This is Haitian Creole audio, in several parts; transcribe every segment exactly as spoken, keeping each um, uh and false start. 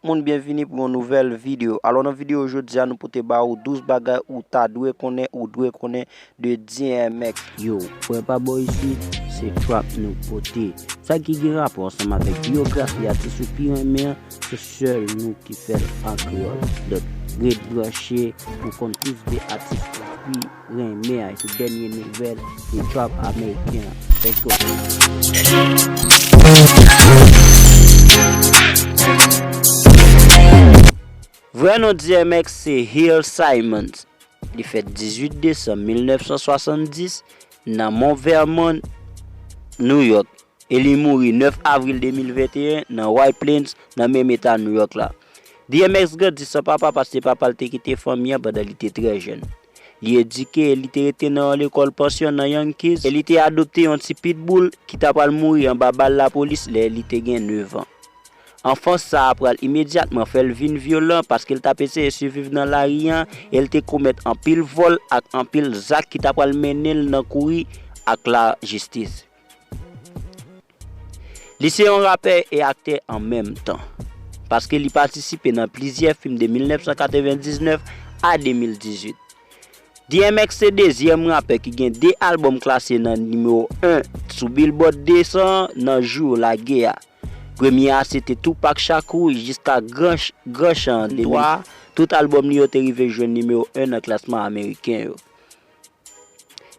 moun, byenvini pou yon nouvèl videyo. Alò, nan videyo jodi a, nou pote ba ou douz bagay ou ta dwe konnen, ou dwe konnen de D M X. Yo, frè pa bò isit, se trap nou pote. Sa ki gen rapò ansanm avèk biyografi atis ou pi renmen an, se sèl nou ki fè l an kreyòl. Donk, ret branche pou konn plis de atis ou pi renmen an, epi dènye nouvèl de trap ameriken an. Let's go. Vrè non D M X se Hill Simons. Li fèt dizuit desanm mil nèf san swasanndis nan Mont Vernon, New York, e li mouri nèf avril de mil venteyen nan White Plains, nan menm eta New York la. D M X grandi san papa paske papa l te kite fanmi an pandan li te trè jèn. Li edike e li te rete nan yon lekòl pansyon nan Yonkers e li te adopte yon ti pitbull ki ta pral mouri anba bal lapolis lè li te gen nèf an. Anfans sa a pral imedyatman fè l vin vyolan paske l t ap eseye siviv nan lari an e l te komèt anpil vòl ak anpil zak ki ta pral mennen l nan kouri ak lajistis. Li se yon rapè e aktè an menm tan, paske li patisipe nan plizyè fim de mil nèf san katrevendiznèf a de mil dizuit. D M X se dezyèm rapè ki gen de albòm klase nan nimewo en sou Billboard de san nan jou yo lage a. Premye a se te Tupac Shakur jiska Gran Ch-, Gran Chan an de mil twa. Tout albòm li yo te rive jwenn nimewo en nan klasman ameriken yo.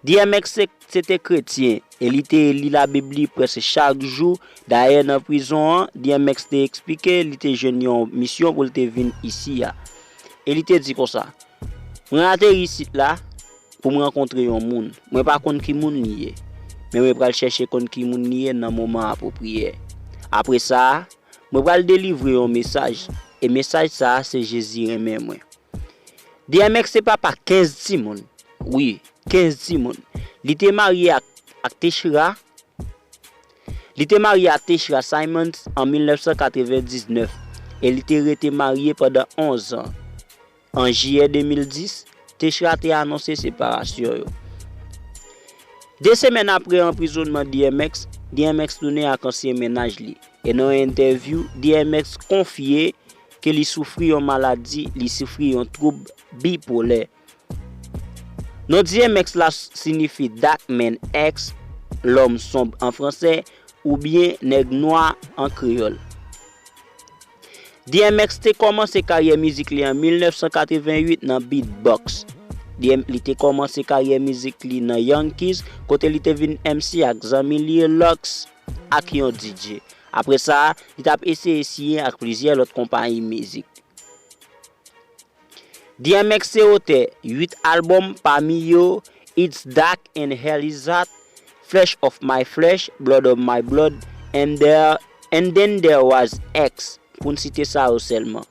D M X se, se te kretyen e li te li Labib li prèske chak jou. Dayè, nan prizon an, D M X te eksplike li te jwenn yon misyon pou l te vin isi a. E li te di konsa, "Mwen ateri isit la pou m rankontre yon moun. Mwen pa konn ki moun li ye, men mwen pral chèche konn ki moun li ye nan moman apwopriye. Apre sa a, mwen pral delivre yon mesaj, e mesaj sa a se Jezi renmen mwen." D M X se papa kenz timoun. Wi, kenz timoun. Li te marye ak, ak Teshera. Li te marye ak Teshera Simons an mil nèf san katrevendiznèf e li te rete marye pandan onz an. An jiyè de mil dis, Teshera te anonse separasyon yo. De semèn apre anprizonnman D M X, D M X tounen ak ansyen mennaj li. E nan yon entèvyou, D M X konfye ke li soufri yon maladi, li soufri yon twoub bipolè. Non D M X la siyifi Dark Man X, lòm sonb an fransè, oubyen nèg nwa an kreyòl. D M X te kòmanse karyè mizik li an mil nèf san katreventuit nan beatbox. D M, li te kòmanse karyè mizik li nan Yonkers, kote li te vin M C ak zanmi li yo Lux ak yon D J. Apre sa, li t ap eseye siyen ak plizyè lòt konpayi mizik. D M X se otè uit albòm, pami yo It's Dark and Hell Is Hot, Flesh of My Flesh, Blood of My Blood, and, there, and Then There Was X, pou n site sa yo sèlman.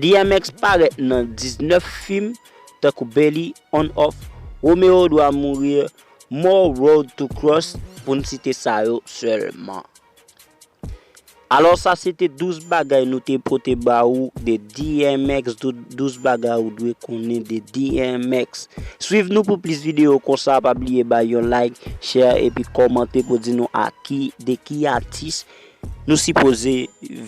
D M X parèt nan diznèf fim, tankou Belly on Off, Romeo Doit Mourir, More Road to Cross, pou n site sa yo sèlman. Alò, sa se te douz bagay nou te pote ba ou de D M X, dou-, douz bagay ou dwe konnen de D M X. Swiv nou pou plis videyo konsa, pa bliye bay yon like, share, epi kòmante pou di nou a ki, de ki atis nou sipoze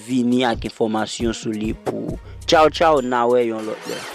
vini ak enfòmasyon sou li pou ou. Tchaw, tchaw, n a wè yon lòt lè.